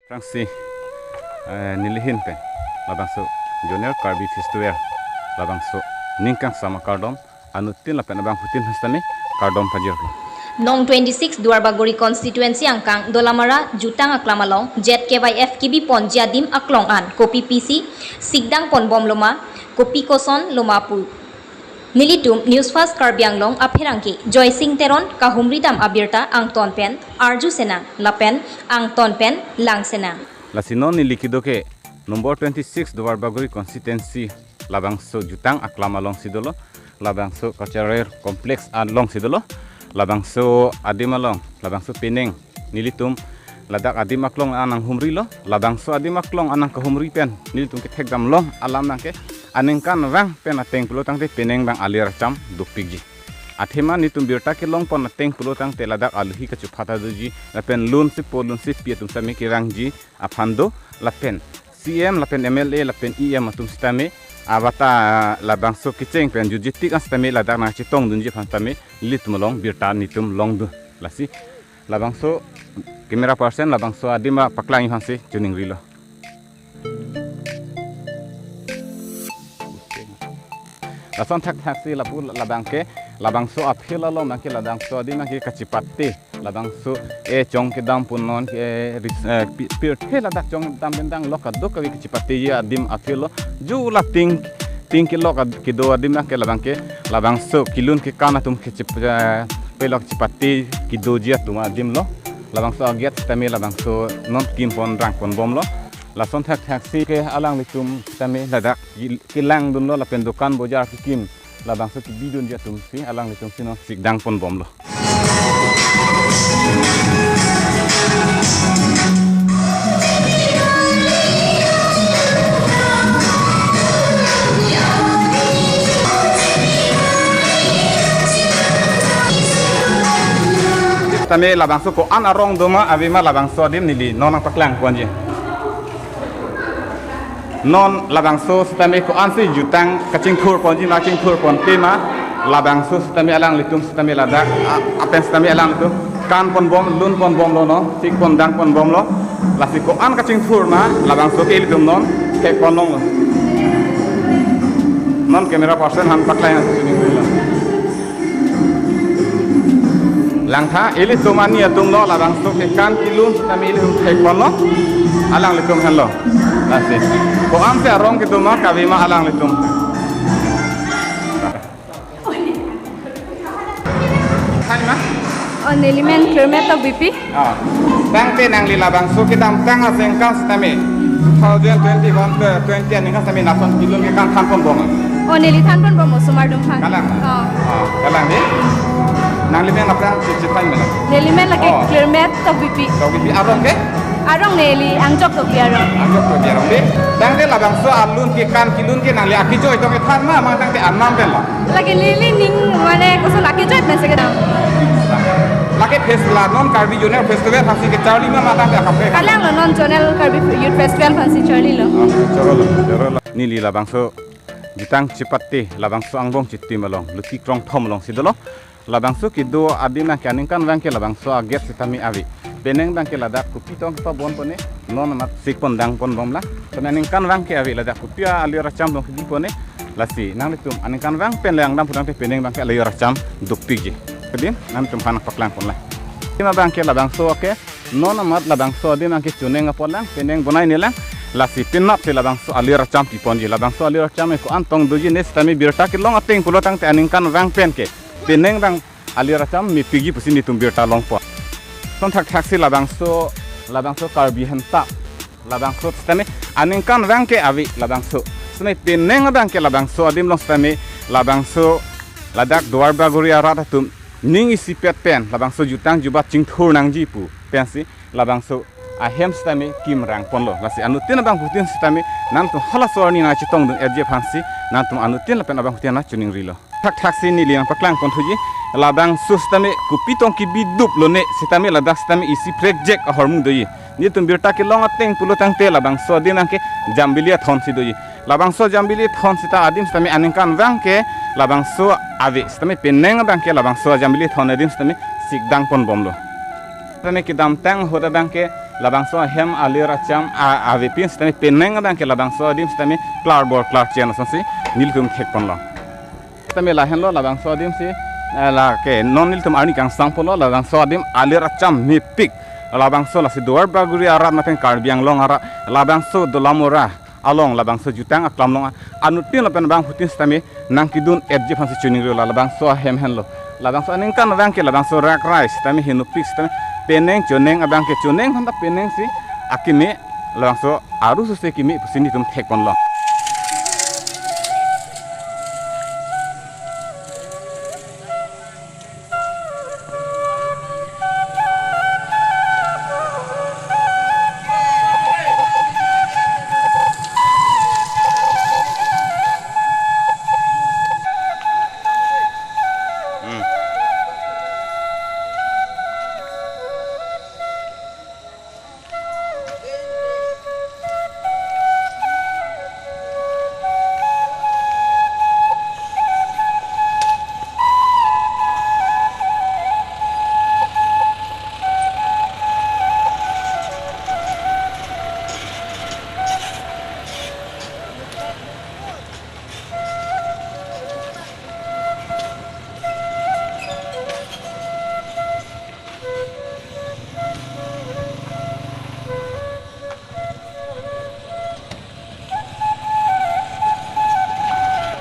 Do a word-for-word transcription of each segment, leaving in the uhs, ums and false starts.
Aphrangsi, eh, nelihin pen labangso Zonal Karbi Festival labangso ning kangsam akardom anuttin lapen abangphutin sitame kardom pajirlo. Nong twenty-six Duarbagori constituency angkang Dolamara Jutang Aklam along Z K Y F kebi ponji adim aklong an kopi pisi sikdang ponbomloma, kopi koson loma pu nelitum News Fast Karbi Anglong apherangke Joysing Teron kahumri dam abirta angton pen arju senang lapen angton pen lang senang. Lasi non neli kedo ke number twenty-six Duarbagori constituency labangso Jutang Aklam alongsi dolo, labangso cultural complex alongsi dolo, labangso adim along, labangso penang nelitum ladak adim aklong an nanghumrilo, labangso adim aklong an nangkahumri pen nelitum kethekdam long alam abangke aningkanvang pen ateng pulotangte penang abang alir acham dopikji. Athema nelitum birta kelong pon ateng pulotangte ladak alohi kachepha ta doji, lapen lun si po lun si pi atum sitame kevangji aphan do, lapen C M lapen M L A lapen E M atum sitame abata labangso kecheng pen jutjetik an sitame ladak nangchetongdunji aphan sitame nelitum along birta nelitum longdun. Lasi labangso camera person labangso adim apaklang aphansi choningrilo. Lason thakthaksi lapu labangke labangso a-field along abangke labangso adim abangke kachepate, labangso e chong kedam pu non ke ris-, eh, pi-, pirthe ladak chong kedam pen dang lok kadokave kachepateji adim a-field lo. Ju la ting, ting kelok ad-, kedo adim abangke labangke labangso kelun kekan atum kechep-, eh, pelok chepate kedoji atum adim lo. Labangso a-gate sitame labangso non kim pon rang ponbomlo. Lason thakthaksi ke alanglitum sitame ladak ki-, kelangdunlo lapen dokan bojar kekim labangso kebidunji atumsi alanglitumsi non sikdang ponbomlo. Sitame labangso ko-an arong doma avema labangso adim neli non nangpaklang ponji. Non labangso sitame ko-ansi jutang kachingthur ponji ma, chingthur pon tema, labangso sitame alanglitum sitame ladak a-, apen sitame alanglitum kan ponbom, lun ponbomlo non, sik pon dang ponbomlo. Lasi ko-an kachingthur ma labangso ke ilitum non thek ponlonglo. Non camera person aphan paklang. Langtha, ilitum ani atumlo labangso kekan kelun sitame ilitum thek ponlo. Alanglitum henlo. Lasi ko-ansi arong kedo ma kave ma alanglitum. Hai ma? Oh, neli men Klermet Tokbipi. Ah. Tangte nangli labangso kedamtang aningkan sitame two thousand twenty-one, eh, twenty aningkan sitame lason kelun kekan than ponbom. Oh, neli than ponbom osomar atum aphan. Kalang? Oh. Ah, kalang di. Nangli men aphrang chichi than mela. Neli men lake Oh. Klermet Tokbipi. Tokbipi arong ke? Arong neli Angjok Tokbi arong. Angjok Tokbi arong di. Tangte labangso alun kekan kelun ke nangli akejoi tong kethan ma, ma tangte anam pen lo. Lake neli ning mane koson akejoi pen si kedam. Lake fest la non Karbi Zonal Festival aphansi kecharli ma, ma tangte akaprek. Kalanglo non Zonal Karbi Youth Festival aphansi charlilo. Ah, chorolo, chorolo. Neli labangso jutang chepate, labangso angbong chitim along, luti krongthom alongsi dolo. Labangso kedo adim abangke aningkanvang ke labangso a-gate sitame ave. Penang abangke ladak kopi tong kepabon pone, non amat sik pon dang ponbomlang. Pen aningkanvang ke ave ladak kopi alir acham long kebi pone. Lasi nanglitum aningkanvang pen langdam pulotangte penang abangke alir acham dopikji. Kedin nanglitum aphan paklang ponlang. Tema abangke labangso ke non amat labangso adim abangke choneng apotlang, penang bonai nelang. Lasi penapsi labangso alir acham piponji. Labangso alir acham ko-an tong doji ne sitame birta kelong ateng pulotangte aningkanvang pen ke penang abang alir acham mepikji pusi nelitum birta longpo. Lason thakthaksi labangso, labangso Karbi Hemtap, labangso sitame aningkanvang ke ave labangso. Sitame penang abangke labangso adim along sitame labangso ladak Duarbagori arat atum ning isipet pen labangso jutang jubat chingthur nangji pu pensi labangso ahem sitame kim rang ponlo. Lasi anuttin abangphutin sitame nangtum halaso arni nangchetongdun-etji aphansi nangtum anuttin lapen abangphutin nangchoningrilo. Thakthaksi neli nangpaklang ponthuji, labangso sitame kopi tong kebi duplo ne sitame ladak sitame isi prekjek ahormu doji. Nelitum birta kelong ateng pulotangte labangso adim abangke Jambili athonsi doji. Labangso Jambili athon sita adim sitame aningkanvang ke labangso ave sitame penang abangke labangso Jambili athon adim sitame sikdang ponbomlo. Sitame kedamtang ahut abangke Labangso ahem alir acham a, avepin sitame penang abang ke labangso adim sitame klarbor klarchen asonsi nelitum thekponlong. Sitame lahenlo labangso adim si, eh, lake non nelitum arni kangsang pulo labangso adim alir acham mepik. Labangso lasi Duar Bagori arat mapen Karbi Anglong arat labangso Dolamara along labangso jutang aklam along anuttin lapen bangphutin sitame nangkedun-etji aphansi choningri la labangso ahem henlo. Labangso aningkan abang ke labangso rak rai sitame henopik sitame penang chonang abang ke chonang aphanta penang si akeme labangso aru suse keme pusi nelitum thekponlong.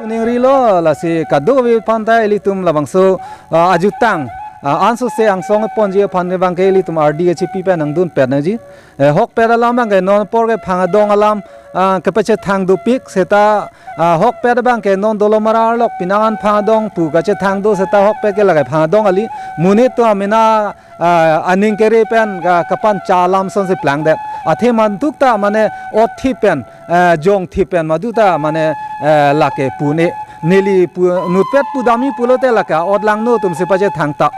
Ningrilo lasi kadokave aphanta ilitum labangso, ah, ajutang, ah, ansose angsong ponji aphan abang ke ilitum ardi kachipi pen nangdunpet nangji. Eh, hokpet alam abang ke non apor ke phangdong alam, ah, kepachethang dopik seta, ah, hokpet abang ke non Dolamara arlok pinangan phangdong pu kachethang do seta hokpet ke lake phangdong kali. Monit atum amena, ah, aning kere pen ka, kapan cha alam asonsi plangdet. Athe madukta mane othi pen, eh, jongthi pen maduta mane, eh, lake pune. Neli pu, nutpet pudamji pulote lake otlangno atumsi pachethang tap.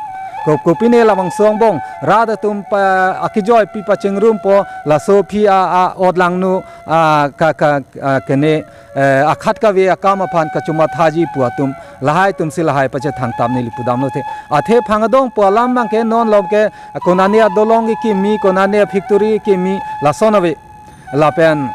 Ko, kopine labangso angbong rat atum pa, akejoi pi pachingrumpo laso aphi a, a otlangno, a, ka, ka, a, kene, eh, akhat kave akam aphan kachomathaji pu atum lahai atumsi lahai pachethang tap neli pudamlote. Athe phangdong pu alam abang ke non lom ke konane adolong kekimi, konane factory kekimi lason ave. Lapen,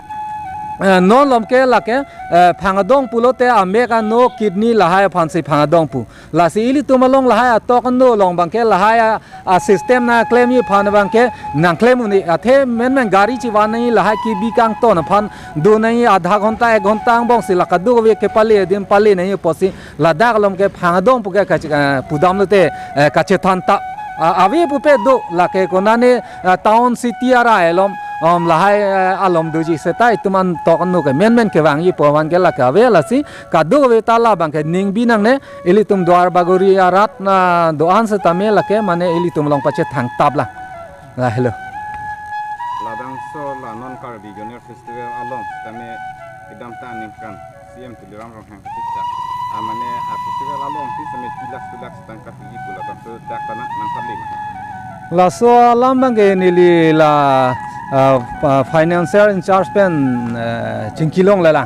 eh, non lom ke lake, eh, phangdong pulote amek ano kidney lahai aphansi phangdong pu. Lasi ilitum along lahai atok ano along abang ke lahai a, a system nangklemji aphan abang ke nangklem un-e. Athe menmen gari chivan nangji lahai kebi kangton aphan do nangji adha ghonta ek ghonta angbongsi la kadokave kepale adim pale nangji apotsi ladak alom ke phangdong pu ke kachi-, eh, pudamlote, eh, kachethan tap. Ah, ave pupe do lake konane, ah, town city arai alom, om lahai, eh, alom doji seta itum antok ano ke menmen kevangji pu abang ke lake ave lasi kadokave ta labang ke ning binong ne ilitum Duar Bagori arat na do-an setame lake mane ilitum along pachethang tap la. La hello. Labangso la non Karbi Junior Festival along setame kedamtang aningkan C M Tuliram Ronghang kachechak. Ah, mane, ah, festival along pi setame pi lakh, pi lakh setang kapiji pu labangso dak ta nangpali ma? Laso alam abang ke neli la, ah, pa, financial in charge pen, eh, chingkilongle la.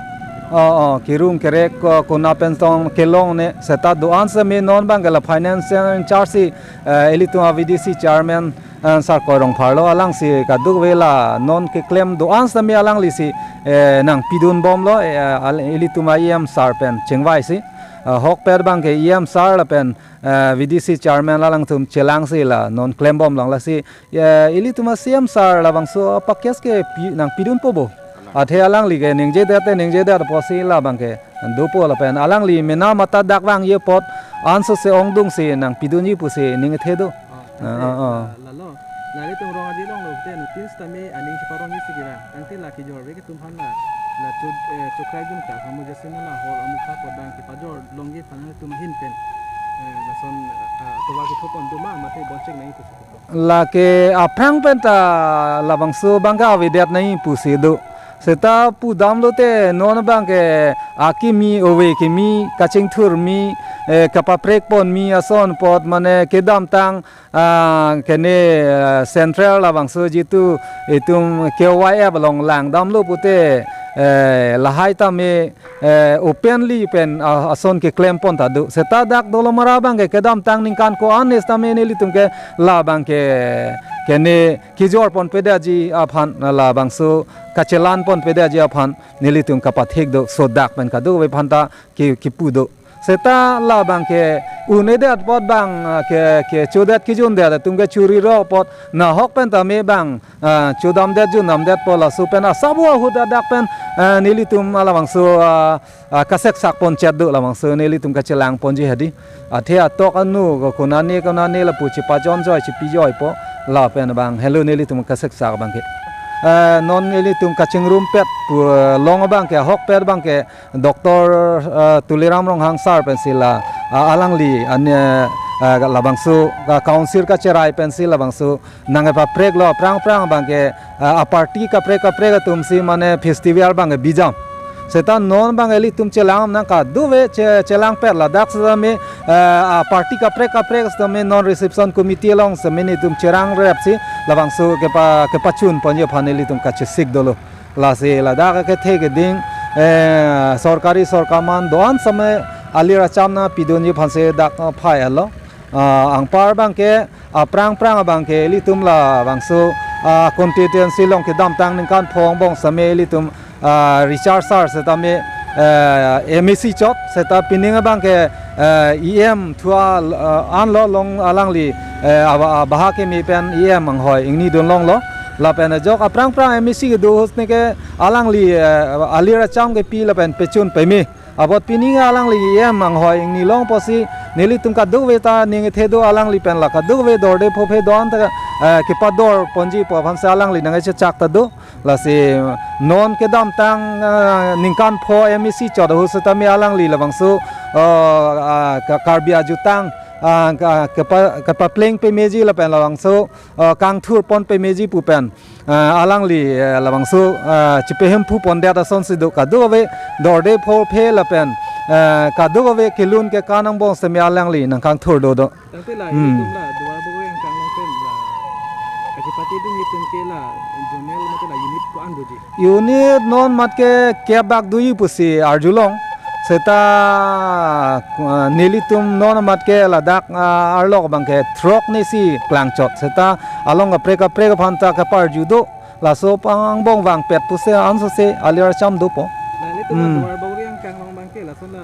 Oh, oh, kirung kerek ko, kona pen tong kelong ne, seta do-an setame non abang ke la financial in charge si, eh, ilitum a V D C chairman, eh, Sar Koi Rongphar lo, alangsi kadokave la non keklem do-an setame alanglisi, eh, nangpidunbomlo, eh, al-, ilitum a E M sir pen chingvaisi, eh, hokpet abang ke E M sir lapen, eh, V D C chairman alangtum chelangsi la non klembomlong lasi, eh, ilitum a C M sir labangso a package ke pi, nangpidunpo bo. Athe alangli ke ningjedet te ningjedet apotsi labang ke dopo lapen alangli mena mata dak vangji apot ansose ongdungsi nangpidunji pusi ning the do. Oh, ah, ah, ah. Lalo, nelitum rong adi longlo te anuttin setame aning cheparongji si kevang. Tangte la kejor ave atum aphan la, la chu, eh, chokrai dun ka, kamu jasi ma la hall amukha kodang kepajor longji aphan nelitum ahin pen, eh, lason, ah, tovar kethopon do ma, mate bonchek nangji pusi. Lake aphrang pen ta labangso abang ke avedet nangji pusi do. Seta pudamlote non abang ke akimi ove kimi kachingthurmi, eh, kapaprekponmi ason apot mane kedamtang, ah, kene, ah, central labangso jitu itum K Y F along langdamlo pute, eh, lahai tame, eh, openly pen, ah, ason keklem pon ta do. Seta dak Dolamara abangke kedamtang ningkan ko-an setame nelitum ke labangke, kene kejor ponpedetji aphan, labangso kachelan ponpedetji aphan nelitum kapathek do, so dak pen kadokave aphanta ke, kepu do. Seta labangke un-edet apot abang, ah, ke, kechodet kejundet atum ke churi ro apot nahok pen tame abang, ah, chodamdet jundamdetpo, laso pen asabo ahut adak pen, ah, nelitum labangso, ah, ah, kaseksak pon chet do, labangso nelitum kachelang ponji hadi. Athe atok anu ko konane konane lapu chepajon joi chepi joipo, lapen abang helo nelitum kaseksak abangke. Eh, non nelitum kachingrumpet pu, eh, long abangke, ahokpet abangke, Doctor, eh, Tuliram Ronghang sir pensi la, ah, alangli an, eh, eh, labangso, ah, council kacherai pensi labangso nangkepapreklo, aphrang aphrang abangke, ah, aparty kaprek kaprek atumsi mane festival abangke bijam. Seta non abang ilitum chelang nang kadokave che-, chelangpet ladak setame, eh, aparty kaprek kaprek setame non reception committee along setame nelitum cherangrepsi labangso kepa-, kepachun ponji aphan ilitum kachesik dolo. Lasi ladak kethe keding, eh, sorkari sorkar man do-an setame alir acham nangpidunji aphansi dak, eh, phai alo. Ah, anpar abangke, aphrang aphrang abangke ilitum labangso, ah, constituency along kedamtang ningkan pho angbong setame ilitum, ah, Richard sir setame, eh, M A C chot, seta pining abangke, eh, E M thua, ah, anlo long alangli, eh, aba-, abaha keme pen E M anghoi ingni dun longlo. Lapen ajok aphrang aphrang M A C kedo ahut neke alangli, eh, alir acham kepi lapen pechun peme. Apot pining alangli E M anghoi ingni long apotsi nelitum kadokave ta ning kethe do alangli pen la kadokave dorde phophe do-an ta, eh, kepador ponji pu aphansi alangli nangkechechak ta do. Lasi non kedamtang, eh, ningkan pho M A C chot ahut setame alangli labangso, eh, ah, Ka-, Karbi ajutang, ah, ka-, kepa-, kepapleng pemeji lapen labangso, eh, kangthur pon pemeji pu pen, eh, alangli, eh, labangso, eh, chepehemphu pondet asonsi do, kadokave dorde phophe lapen, eh, kadokave kelun kekan angbong setame alangli nangkangthur dodo. Tangte la, hmm, ilitum la Duarbagori angkang along pen la kachepatedun itum ke la zonal mate la unit ko-an doji? Unit non matke kep bak doji pusi arjulong. Seta, ah, nelitum non matke ladak, ah, arlok abangke throk nesi klangchot. Seta along kaprek kaprek aphanta kaparju do. Laso pang angbong vangpet pusi ansose alir acham dopo. La, ilitum la, hmm, Duarbagori angkang along abangke lason la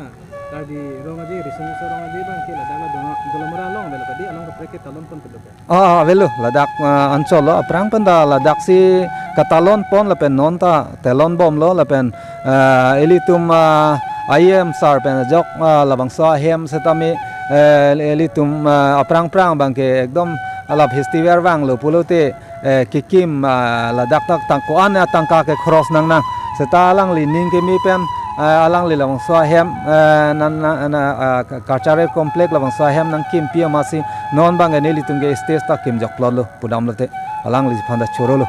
Karbi Rong Aje, Riso Nimso Rong Aje abangke ladak la Dola-, Dolamara along avelo kadi, along kaprek ke talon pon kedo ke? Ah, ah, avelo, ladak, ah, anchotlo, aphrang pen ta ladaksi katalon pon lapen non ta talon bomlo lapen, ah, ilitum, ah, I M sir pen ajok, ah, labangso ahem setame, eh, ilitum, ah, aphrang aphrang abangke ekdom la festival vanglo pulote, eh, kekim, ah, ladak tak tang ko-an atangka ke-cross nangnang. Seta alangli ning keme pen, ah, alangli labangso ahem, eh, nan, nan, nan, ah, cultural complex labangso ahem nangkimpi amatsi non abangke nelitum ke stage ta kimjokplotlo pudamlote alangli aphanta chorolo.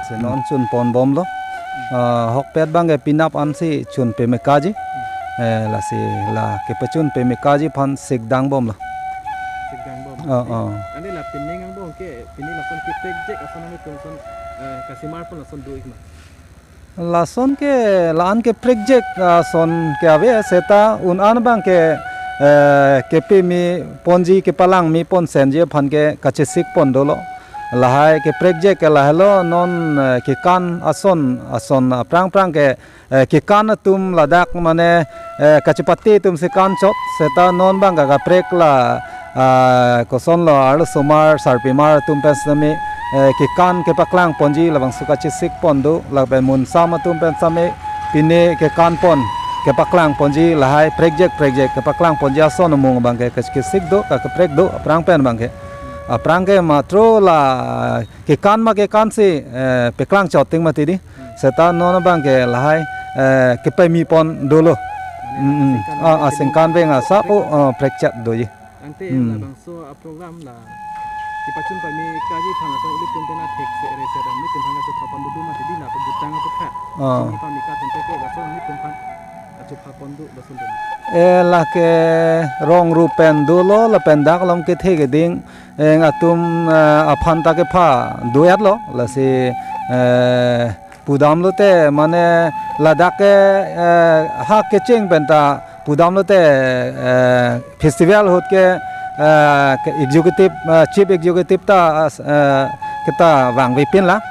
Si non chun pon bomlo. Ah, ahokpet abangke penap ansi chun peme kaji. Eh, lasi la kepachun peme kaji aphan sikdang bomlo. Sikdang bom. Oh, oh. Ante la pining angbong ke, pini lason keprekjek ason nangtum ason, eh, kasemar pon lason do-ik ma? Lason ke, la-an keprekjek ason ke ave, seta un-an abangke, eh, kepeme ponji, kepalangme ponsenji aphan ke kachesik pon dolo. Lahai keprekjek ke lahelo non, eh, kekan ason, ason aphrang aphrang ke, eh, kekan atum ladak mane, eh, kachepate atumsi kanchot, seta non abangke kaprek la, ah, kosonlo arlosomar sarpimar atum pen setame, eh, kekan kepaklang ponji labangso kachesik pon do, lapen munsam atum pen setame pine kekan pon kepaklang ponji lahai prekjek prekjek kepaklang ponji ason amung abangke kachesik do, ka-, kaprek do, aphrang pen abangke. Aphrang ke matro la kekan ma kekansi, eh, peklangchot ting mati di. Seta non abangke lahai, eh, kepeme pon dolo. Mane, mm, mm, asengkan, ah, veng asengkan veng asap, oh, oh, prekchat doji. Ante, hmm, labangso a-program la kepachun pame kaji aphan lason ilitum pen athek se re se dam ilitum aphan kachepha pon do mati di, la pabutang aputha. Ah. Chini pame ka atum ke lason ilitum aphan kachepha pon do lason do. Eh, lake rong rup pen dolo lapen dak along kethe keding, eh, atum, eh, aphan ta kepha do-etlo, lasi, eh, pudamlote mane ladak ke, eh, ha kecheng penta pudamlote, eh, festival ahut ke, eh, ke executive, eh, chief executive ta, eh, kita vangvepinlang,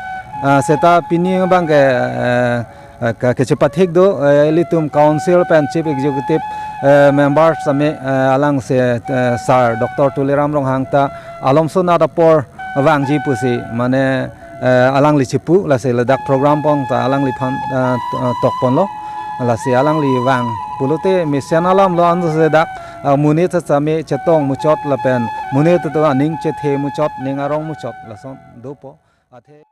eh, seta pini abang ke, eh, eh, ke, kechepathik do, eh, ilitum council pen chief executive, eh, member sami, eh, alang si, eh, sir Doctor Tuliram Ronghang ta alomso nat apor vangji pusi mane, eh, alangli chepu, lasi ladak program pong ta alangliphan, eh, t-, eh, tokponlo, lasi alangli vang pulote mesen alamlo, anso si dak, eh, monit sami chetong muchot lapen monit tu aning chethe muchot, ning arong muchot lason dopo. Athe